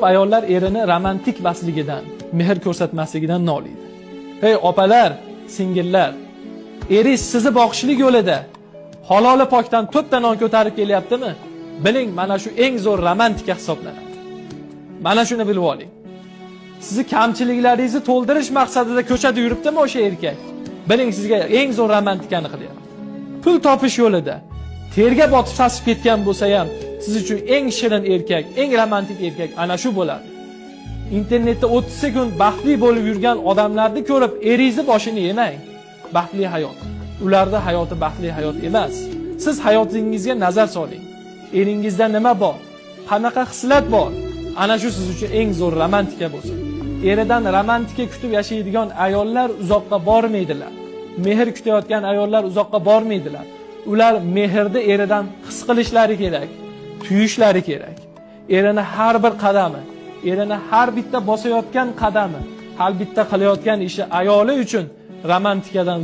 Ayollar erini romantik emasligidan, mehr ko'rsatmasligidan noliydi. Hey opalar, singillar, eringiz sizni boqishlik yo'lida haloli pokdan to'pta non ko'tarib kelyaptimi? Biling, mana shu eng zo'r romantika hisoblanadi. Mana shuni bilib oling. Sizni kamchiliklaringizni to'ldirish maqsadida ko'chada yuribdimi o'sha erkak? Biling, sizga eng zo'r romantikani qilyapti. Pul topish yo'lida terga botib sasib ketgan bo'lsa ham, siz uchun eng shirin erkak, eng romantik erkak ana shu bo'ladi. Internetda 30 sekund baxtli bo'lib yurgan odamlarni ko'rib eringizni boshini yemang. Baxtli hayot. Ularda hayoti baxtli hayot emas. Siz hayotingizga nazar soling. Eringizda nima bor? Qanaqa xislat bor? Ana shu siz uchun eng zo'r romantika bo'lsin. Eridan romantika kutib yashaydigan ayollar uzoqqa bormaydilar. Mehr kutayotgan ayollar uzoqqa bormaydilar. Ular mehrni eridan his qilishlari kerak, tuyishlari kerak. Erini har bir qadami, erini har bitta bosayotgan qadami, har bitta qilayotgan ishi ayoli uchun romantikadan